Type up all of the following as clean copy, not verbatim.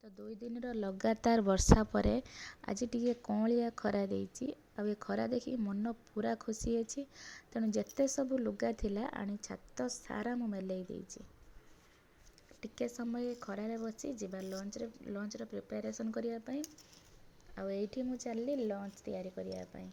ତ 2 ଦିନର ଲଗାତାର ବର୍ଷା ପରେ ଆଜି ଟିକେ କଅଁଳିଆ ଖରା ଦେଇଛି ଆଉ ଏ ଖରା ଦେଖିକି ମନ ପୁରା ଖୁସି ଅଛି। ତେଣୁ ଯେତେ ସବୁ ଲୁଗା ଥିଲା, ଆଣି ଛାତ ସାରା ମୁଁ ମେଲେଇ ଦେଇଛି। ଟିକେ ସମୟ ଖରାରେ ବସି ଯିବା ଲଞ୍ଚରେ, ଲଞ୍ଚର ପ୍ରିପାରେସନ୍ କରିବା ପାଇଁ। ଆଉ ଏଇଠି ମୁଁ ଚାଲିଲି ଲଞ୍ଚ ତିଆରି କରିବା ପାଇଁ।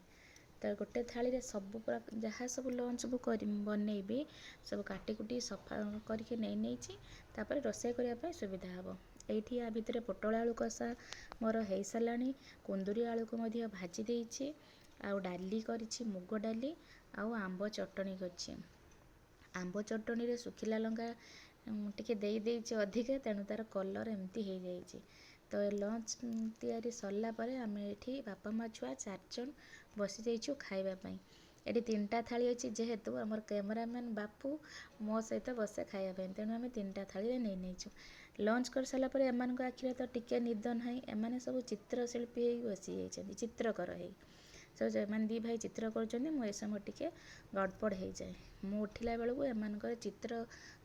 ତ ଗୋଟେ ଥାଳିରେ ସବୁ ଯାହା ସବୁ ଲଞ୍ଚ ମୁଁ କରି ବନେଇବି, ସବୁ କାଟି କୁଟି ସଫା କରିକି ନେଇ ନେଇଛି। ତାପରେ ରୋଷେଇ କରିବା ପାଇଁ ସୁବିଧା ହେବ। ଏଇଠି ୟା ଭିତରେ ପୋଟଳ ଆଳୁ କଷା ମୋର ହେଇସାରିଲାଣି, କୁନ୍ଦୁରି ଆଳୁକୁ ମଧ୍ୟ ଭାଜି ଦେଇଛି ଆଉ ଡାଲି କରିଛି, ମୁଗ ଡାଲି ଆଉ ଆମ୍ବ ଚଟଣି କରିଛି। ଆମ୍ବ ଚଟଣିରେ ଶୁଖିଲା ଲଙ୍କା ଟିକେ ଦେଇ ଦେଇଛି ଅଧିକା, ତେଣୁ ତା'ର କଲର୍ ଏମିତି ହେଇଯାଇଛି। ତ ଲଞ୍ଚ ତିଆରି ସରିଲା ପରେ ଆମେ ଏଠି ବାପା, ମା, ଛୁଆ ଚାରିଜଣ ବସିଯାଇଛୁ ଖାଇବା ପାଇଁ। ଏଠି ତିନିଟା ଥାଳି ଅଛି, ଯେହେତୁ ଆମର କ୍ୟାମେରାମ୍ୟାନ୍ ବାପୁ ମୋ ସହିତ ବସେ ଖାଇବା ପାଇଁ, ତେଣୁ ଆମେ ତିନିଟା ଥାଳିରେ ନେଇ ନେଇଛୁ। ଲଞ୍ଚ କରିସାରିଲା ପରେ ଏମାନଙ୍କ ଆଖିରେ ତ ଟିକେ ନିଦ ନାହିଁ। ଏମାନେ ସବୁ ଚିତ୍ରଶିଳ୍ପୀ ହେଇକି ବସିଯାଇଛନ୍ତି, ଚିତ୍ରକର ହେଇ ସବୁ। ଏମାନେ ଦୁଇ ଭାଇ ଚିତ୍ର କରୁଛନ୍ତି, ମୁଁ ଏ ସମୟ ଟିକେ ଗଡ଼ବଡ଼ ହେଇଯାଏ। ମୁଁ ଉଠିଲା ବେଳକୁ ଏମାନଙ୍କର ଚିତ୍ର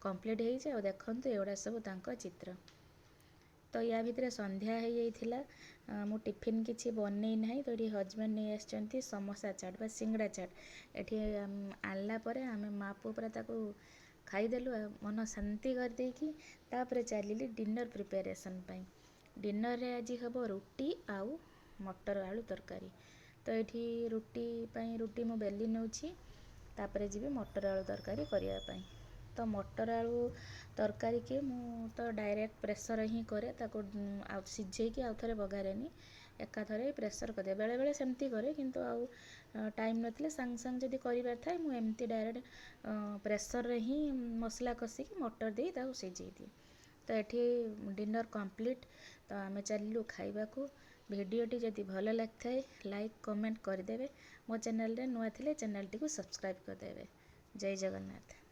କମ୍ପ୍ଲିଟ୍ ହେଇଛି। ଆଉ ଦେଖନ୍ତୁ, ଏଗୁଡ଼ା ସବୁ ତାଙ୍କ ଚିତ୍ର। ତ ୟା ଭିତରେ ସନ୍ଧ୍ୟା ହେଇଯାଇଥିଲା। ମୁଁ ଟିଫିନ୍ କିଛି ବନେଇ ନାହିଁ। ତ ଏଠି ହଜବେଣ୍ଡ ନେଇ ଆସିଛନ୍ତି ସମୋସା ଚାଟ୍ ବା ସିଙ୍ଗଡ଼ା ଚାଟ୍। ଏଠି ଆଣିଲା ପରେ ଆମେ ମା ପୁଅ ପୁରା ତାକୁ ଖାଇଦେଲୁ ଆଉ ମନ ଶାନ୍ତି କରିଦେଇକି ତାପରେ ଚାଲିଲି ଡିନର୍ ପ୍ରିପାରେସନ୍ ପାଇଁ। ଡିନର୍ରେ ଆଜି ହେବ ରୁଟି ଆଉ ମଟର ଆଳୁ ତରକାରୀ। ତ ଏଇଠି ରୁଟି ପାଇଁ ରୁଟି ମୁଁ ବେଲି ନେଉଛି, ତାପରେ ଯିବି ମଟର ଆଳୁ ତରକାରୀ କରିବା ପାଇଁ। ତ ମଟର ଆଳୁ ତରକାରୀକି ମୁଁ ତ ଡାଇରେକ୍ଟ ପ୍ରେସର୍ ହିଁ କରେ। ତାକୁ ଆଉ ସିଝେଇକି ଆଉ ଥରେ ବଘାରେନି, ଏକାଥରେ ପ୍ରେସର୍ କରିଦିଏ। ବେଳେବେଳେ ସେମିତି କରେ, କିନ୍ତୁ ଆଉ ଟାଇମ୍ ନଥିଲେ, ସାଙ୍ଗେ ସାଙ୍ଗେ ଯଦି କରିବାର ଥାଏ, ମୁଁ ଏମିତି ଡାଇରେକ୍ଟ ପ୍ରେସର୍ରେ ହିଁ ମସଲା କଷିକି ମଟର ଦେଇ ତାକୁ ସିଝେଇ ଦିଏ। ତ ଏଠି ଡିନର୍ କମ୍ପ୍ଲିଟ୍, ତ ଆମେ ଚାଲିଲୁ ଖାଇବାକୁ। ଭିଡ଼ିଓଟି ଯଦି ଭଲ ଲାଗିଥାଏ, ଲାଇକ୍ କମେଣ୍ଟ କରିଦେବେ। ମୋ ଚ୍ୟାନେଲରେ ନୂଆ ଥିଲେ ଚ୍ୟାନେଲଟିକୁ ସବସ୍କ୍ରାଇବ୍ କରିଦେବେ। ଜୟ ଜଗନ୍ନାଥ।